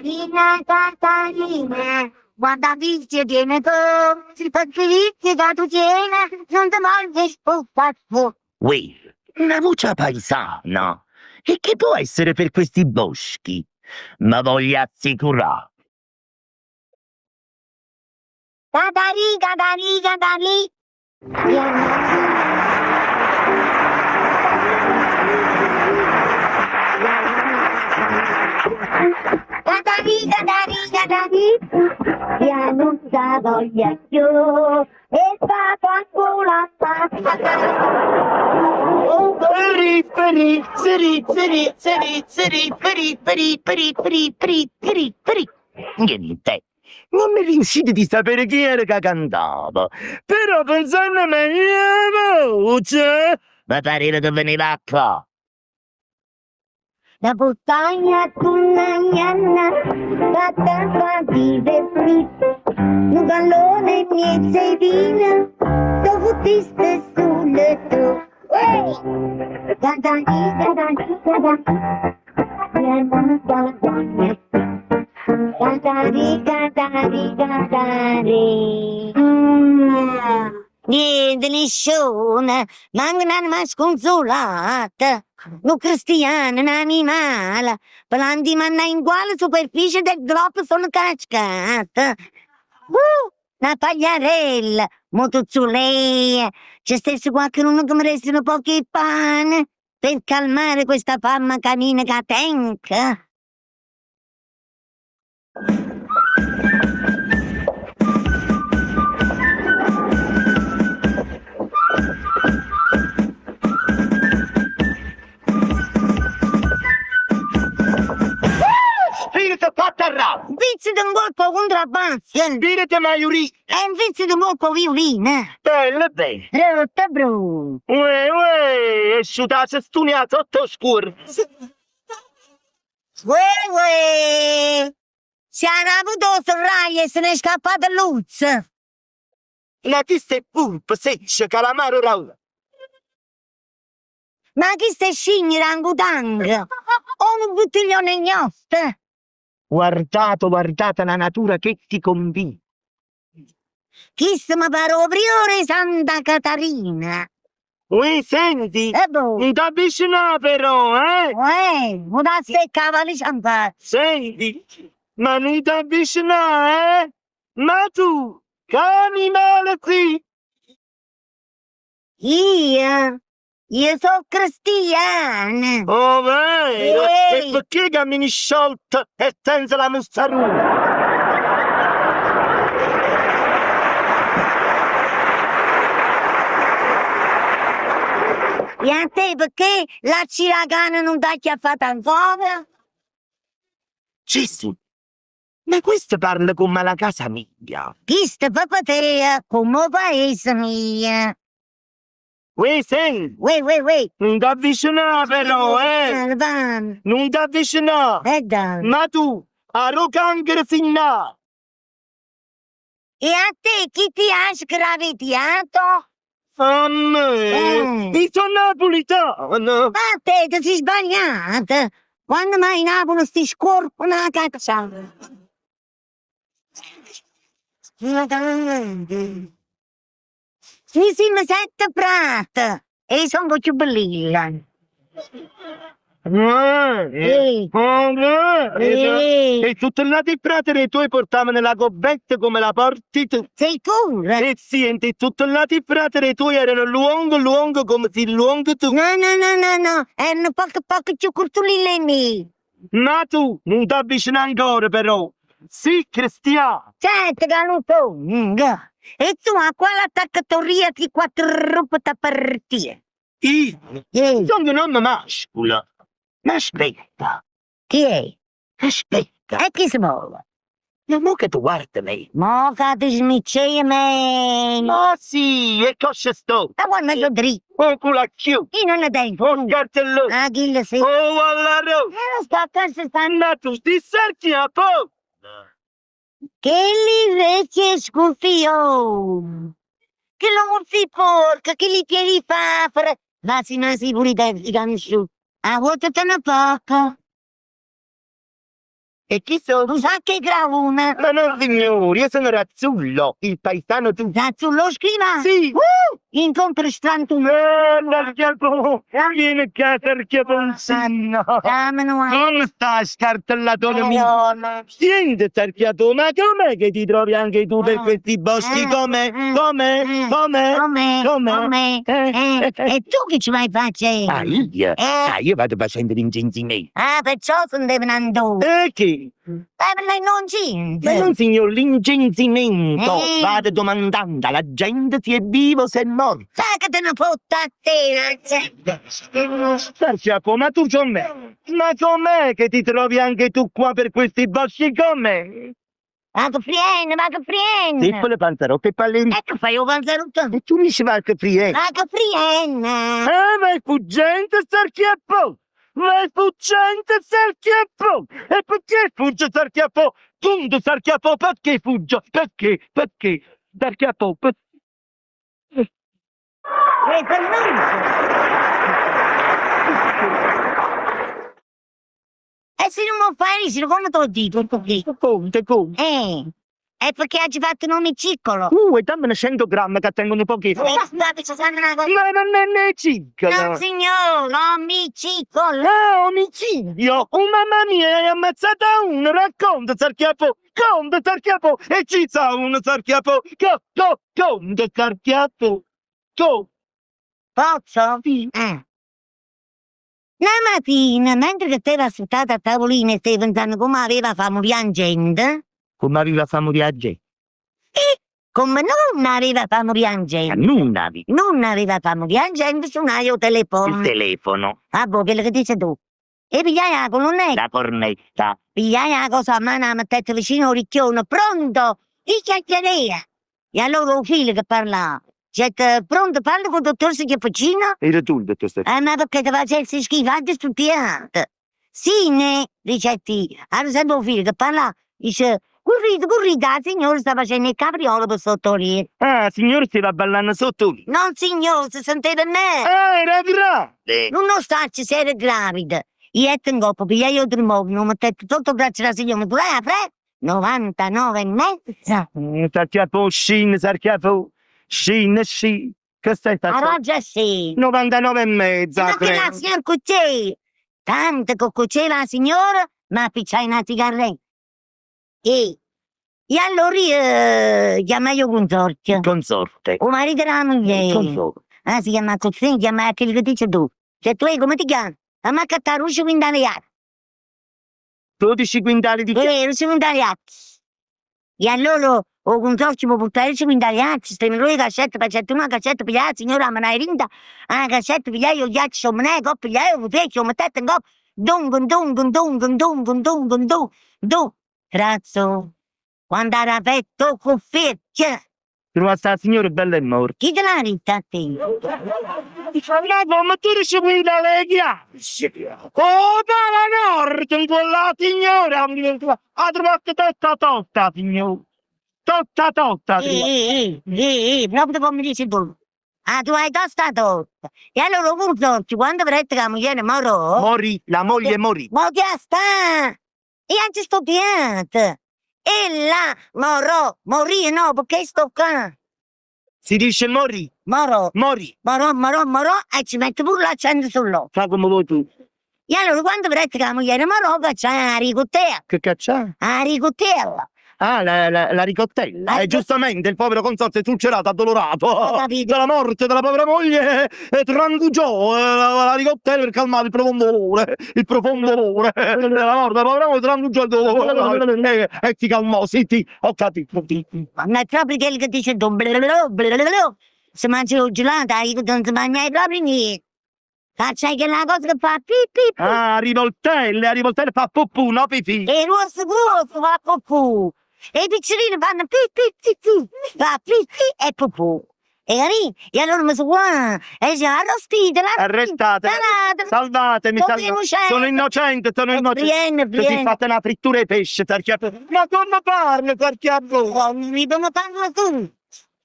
Catarina, Catarina, quanta vizie tiene tu, si vizio ca tu tiene, non te mangi spuffa. Uè, una voce paesana. E che può essere per questi boschi? Me voglio assicurà. Catarì, Catarì, Catarì. Catarì, Catarì, Catarì, io non la voglio più e fa fanculo Peri, peri, seri, seri, seri, seri, peri, peri, peri, peri, peri, peri, peri. Niente, non mi riuscite di sapere chi era che cantava, però pensando meglio la voce, mi pareva che veniva qua. La montagna con la gnanna, fatta fa divertì, un gallone miezza vina, dove tiste sul tu. Da da da da da da Niente, nessuno, manco un'anima sconsolata, nu cristiano, un animale, per mannà in quale superficie del globo sono cascata. Na pagliarella, motozzulea, ce stesse qualcuno che mi resti un po' di pane per calmare questa fame canina che tengo. Spirito patterrà! Vizio un colpo contrabbasso Spirito maiorì! e un vizio di un colpo violino. Bella bene! Brutto brutto. Uè, uè, è sciutata stunia sotto scuro! Uè, uè. Si era avuto serraglio e se n'è scappata Luz. Ma chi sei pulpo, seccia, calamaro, raula? Ma chi stai scimmia rangutang? O un bottiglione gnoste? Guardate, guardate la natura che ti combina. Chi se mi pare o priore Santa Catarina? Uè, senti, E boh. non ti avvicinare però, eh? Uè, una steccava lì ciampà. Senti, ma non ti avvicinare, eh? Ma tu, che animale sei? Io? Io sono cristiana. Oh, vero? Ehi. E perché cammini sciolto e senza la mustarura? E a te perché la ciracana non ti ha fatto ancora? Gesù, ma questo parla come la casa mia. Chi sta papatea come paese mia? Uè, senti, Uè, uè, uè. non ti avvicinare però, eh? Van. Non ti avvicinare. E dai. Ma tu, a rocanchere signale. E a te chi ti ha sgravitiato? A me? Eh. Io sono napolitano. Ma te ti sei sbagliata. Quando mai Napoli si scorpano la caccia? Sì, sì, mi sento prata. E sono più bellina. Eh, Ehi. oh, eh, Ehi. E tutti gli fratelli tuoi portavano la gobbetta come la porti tu. Sei pure? E senti, tutti gli fratelli tuoi erano lungo, lungo come sei lungo tu. No, no, no, no, no. Erano poco, poco più curtulille miei. Ma tu non ti avvicini ancora però. Sì, cristiano. Certo che non so. E tu a quale attaccatoria ti quattro ruppe partire? Io Ehi, sono un uomo mascolo. Ma aspetta, chi è? aspetta. E chi si muove? Ma mo che tu guarda me. Mo che ti smicci me. Ma sì, e cosa sto? Ma guarda meglio dritto. Oh, culacchio. Io non ne tengo. Oh, cartellone. Ah, chi lo sei? Oh, alla ro. Eh, lo sto a casa stanno. Ma tu ti senti a po'? Che li vecchi scuffio. Che lo si porca, che li piedi fafra. Ma si ma si pure i canusciu. A vuota te ne poco. E chi so'? Nu sacco 'e cravune. Ma no signore, io sono Razzullo, il paesano tu. Razzullo 'o scrivano? Sì. Incontro strantumato. Sarchiapò, vieni ccà Sarchiaponcino. Damme nu vaso. Come stai scartellatore mio? Siente Sarchiapò, ma com'è che ti trovi anche tu per questi boschi? Com'è? Com'è? Com'è? Com'è? Com'è? Com'è? E tu che ci vai facenno? Ah io? Ah io vado facendo l'incensimento. Ah, perciò sentevo n'andore. E che? Per l'incenso. Ma non signor, l'incensimento. Eh. Vado domandando alla gente se è vivo o se è morto. Sa che te ne fotte a te, Sarchiapò, ma tu com'è? Ma com'è che ti trovi anche tu qua per questi boschi? Com'è? Ma che frienne, ma che frienne! Piccole panzarotte e palline. Ecco fai 'o panzerotto. E tu dici va che frienne? Ma che frienne! Ah, ma è fuggente Sarchiapò! Ma è fuggente Sarchiapò! E perché fugge Sarchiapò? Punto Sarchiapò, perché fugge? Perché? Perché? Sarchiapò, perché? È fernuto! E se non m' 'o fai dicere, quann t' 'o dico? Conte, conte. È perché aggio fatto n'omiciccolo. E dammene 100 grammi che tengo un pochino. Ma non è né ciccolo. No signor, l'omiciccolo. Ah, omicidio! Oh mamma mia, hai ammazzata uno! Racconta, Sarchiapò! Conta, Sarchiapò! E ci sa uno, Sarchiapò! Co, co, conta, Sarchiapò! Co! Posso? Sì. Na matina, mentre che steva assettata a tavolino e steva pensando come aveva fa morì 'a gente, Come aveva fa morì 'a gente? E come nun aveva fa morì 'a gente? Nun aveva. Nun aveva fa morì 'a gente, suonaje 'o telefono. Il telefono. Ah, boh, chello che dice tu. E pigliaje 'a colonnetta. La cornetta. Pigliaje 'a cosa a mano, 'a mettette vicino 'o ricchione. Pronto? Chi chiacchierea? E allora 'o figlio che parlava. Dicette, pronto, parlo cu 'o dottor Schiaffacino? Eri tu il dottor Schiaffacino? Eh, ma pecché te facesse schifo, aggio studiato. Sine, dicette io. Allora sempre 'o figlio che parlava, dice, currite, currite, 'a signora sta facenno 'e capriole pe sotto 'o lietto. Ah, 'a signora steva ballanno sotto 'o lietto. Nonsignore, se senteva male. Ah, era grave! Nun 'o saccio si era gravida. Jette 'ncoppa, pigliaje 'o termometro, 'o mettette sotto 'o braccio d' 'a signora, durava 'a freva 99 e mezza. Sarchiapò, scinne, Sarchiapò, scinne, scinne. Che stai facendo? Arroggia sì. 99 e mezza. Ma che la signora cuceva? Tanto che cuceva la signora, ma appicciai na sigaretta. E, e allora io chiamai 'o consorte. Il consorte. 'O marito d' 'a mugliera. Il consorte. Ah, si chiama accussì, chiama chillo che dice tu. Cioè tu come ti chiami? Amma accattà dodici quintali 'e ghiaccio. 12 quintali di Eh, 12 quintali 'e ghiaccio. E allora 'o consorzio m' 'o purtaje 12 quintali 'e ghiaccio, stev doje cascette, facette una cascetta, pigliaje 'a signora, 'a menaje dint 'a cascetta, pigliaje 'o ghiaccio, 'o menaje 'ncopp, pigliaje 'o cupierchio, 'o mettette 'ncopp, dung dung dung dung dung dung dung. Cazzo, quando arapette 'o cupierchio! Truvaste 'a signora bella e morta. Chi te l'ha ditto a te? Ma tu dici quella le ghiacce! Oh, dalla nord, in quella signora, ha trovato tutta tosta, signora. Tutta tosta. Ehi, ehi, ehi, ehi, proprio come dici tu. Ah, tu hai tosta tosta. E allora 'o consorzio, quando vedette che 'a mugliera morò... Morì, la moglie morì. Mo che sta? E aggio studiato. E là morò, morì no, perché sto ccà. Si dice morì. Morò. Morì. Morò, morò, morò e ci metto pure l'accento sull'o. Fa come vuoi tu. E allora quando vedette che 'a mugliera morò, cacciai 'a ricottella. Che cacciai? 'A ricottella. Ah, la ricottella. E giustamente il povero consorte ulcerato, addolorato Ho capito. dalla morte della povera moglie, e trangugiò la ricottella per calmare il profondo dolore, il profondo dolore della morte della povera moglie, trangugiò il dolore e si calmò, sì, sì, ho capito. Ma è proprio quello che dice tu, blablabla, blablabla, se mangia 'o gelato, non si mangia proprio niente. Faccia chella cosa che fa pi pi pi. Ah, rivoltelle, 'a rivoltella fa pupù, no pipì. E ruoss gruoss fa pupù. E i piccerilli fanno pi pi pi pi, fa pi pi e pupù. 'E capit? E allora mi so qua e dice arrostite, Arrestate, salvatemi, salvatemi. Sono innocente, sono innocente. Ti sei fatta una frittura 'e pesce, Sarchiapò. Ma come parli, Sarchiapò? Mi parlo tu.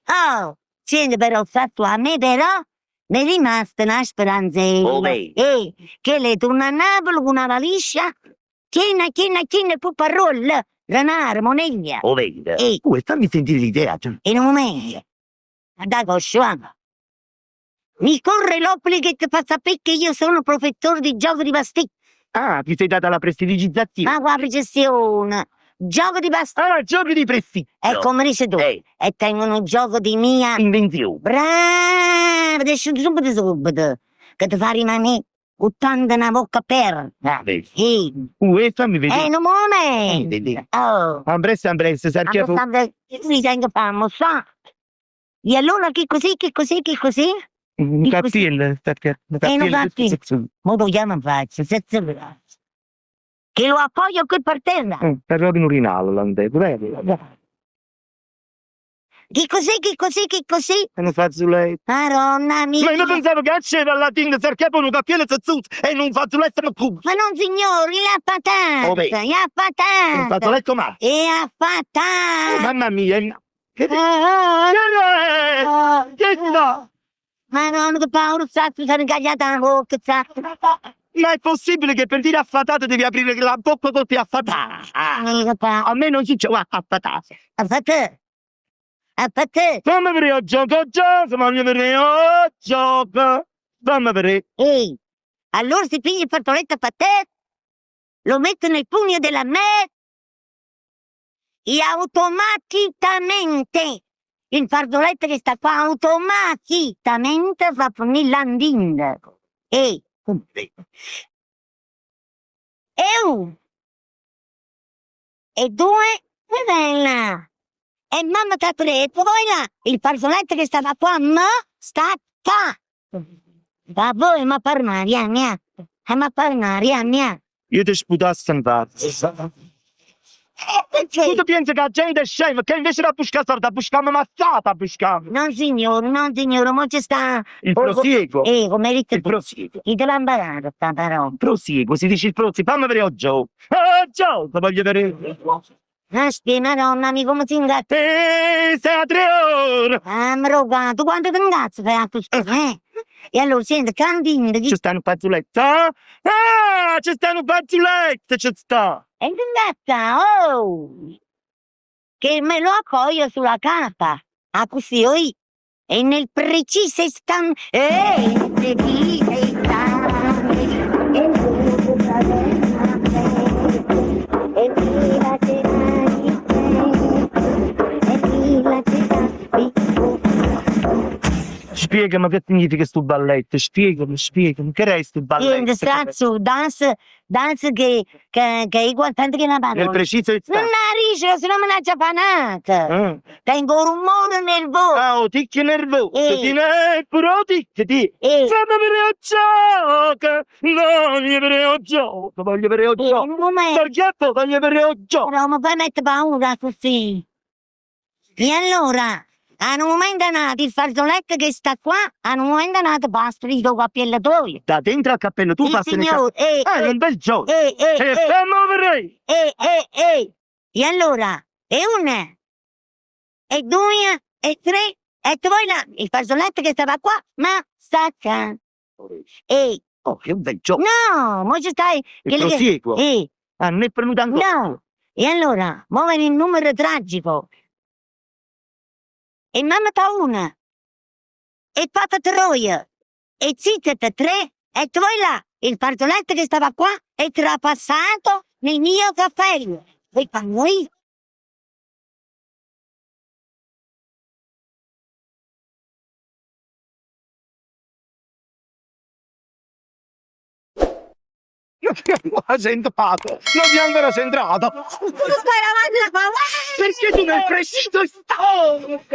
Oh, siente però, fatto a me però m'è rimasta na speranzella. Overo? Eh, chella 'e turnà a Napule cu na valigia. Chiena chiena chiena 'e puparuol, Renare, moneglia. 'O vero? Ehi. Uh, e fammi sentire l'idea. In un momento. Dai, coscia, va. Mi corre l'obbligo 'e te fa sapè che io sono professore di gioco di pasticcio. Ah, ti sei data la prestidigitazione. Ma qua precisione? Gioco di pasticcio. Ah, giochi di prestigio. E come dici tu? Ehi. E tengo nu gioco di mia... Invenzione. Bravo, ti è asciuto subito subito. Che ti fa rimanere cu tanto 'na vocca aperta. Ah, vedi. Sì. E fammi vedere. Nu momento. Vedi. Oh. Ambressa, ambressa, sarchia fu. Mi tengo fame, sa. E allora che così, che così, che così? Un cappiello, sarchia. Un Eh, non cappiello. cappiello. Mo lo chiamo in faccia, senza Che lo appoggio qui per terra. Per proprio un rinalo, l'andè, vedi? Che così, che così, che così? E non fazzoletto. Madonna mia. Ma io non pensavo che c'era alla tinta, sarchia un cappiello zazzuto e non fazzoletto no più. Ma non signori, la patata, Oh, beh. la patata. Un fazzoletto ma. E la patata. Oh, mamma mia. Che Ah, che ah, Che sta? Madonna, che paura, sta, mi sono incagliata la bocca, sta. Ma è possibile che per dire affatata devi aprire la bocca così affatata? Ah, che paura. A me non si dice affatata. Affatata. Affatata. Fammi vedere il gioco, gioco, fammi vedere il gioco. Fammi vedere. Ehi, allora si piglia il fazzoletto a patè, lo mette nel pugno della me e automaticamente il fazzoletto che sta qua automaticamente fa finire l'andinda. Ehi, e uno, e due, e bella. E mamma ta tre, e poi là, il fazzoletto che stava qua, ma sta qua. Va voi, ma per aria mia. E ma per aria mia. Io ti sputasse in faccia. Perché? Tu ti pensi che la gente è scema, che invece da buscare soldi, buscamo mazzata, buscamo. Non signore, non signore, mo ci sta. Il prosieguo. Come hai detto Il tu. prosieguo. Chi te l'ha imparato sta parola? Prosieguo, si dice il prosieguo. Fammi vedere il gioco. Ah, gioco, voglio vedere. Aspetta, madonna, mi come ti ingazzo? Sei a 3 ore. Ah, mi roba, tu quanto ti ingazzo fai a questo, eh? E allora, senti, cantina, chi... Ci sta un fazzoletto? Ah, ci sta un fazzoletto, ci sta. E ti ingazza, oh! Che me lo appoggio sulla capa. Ah, così, oi. E nel preciso istante... E nel preciso istante... E Spiegami che significa sto balletto, spiegami, spiegami, che è sto balletto? Niente, strazzo, danza, danza che è uguale tanto che una Nel parola. preciso Non istante. la riesco, se no me l'ha già panata. Tengo un rumore nervoso. Ah, oh, ticchio nervoso, Ehi. ti ne pure ticchio, ti. Ehi. Fammi vedere il gioco, no, voglio vedere il gioco, voglio vedere il Ehi, gioco. un momento. Sarchietto, voglio vedere il gioco. Però mi fai mettere paura così. E allora, a un momento dato, il fazzoletto che sta qua, a un momento dato basta, gli do cappello. Da dentro al cappello, tu Sì, passi nel signore, ehi, cappello. Ah, è un bel gioco. ehi, ehi, E ehi, fammi vedere. ehi, ehi, ehi. E allora, e una, e due, e tre, e poi là, il fazzoletto che stava qua, ma sta qua. Ehi. Oh, che un bel gioco. No, mo ci stai... Il che- prosieguo. Ehi. Ah, non è venuto ancora. No. E allora, mo viene il numero tragico. E mamma ta una. E papà troia. E zitta te tre. E poi là, il fazzoletto che stava qua è trapassato nel mio cappello. E fa noi. Non sei entrato, non ti è ancora entrato. Tu stai avanti la Perché tu nel preciso istante.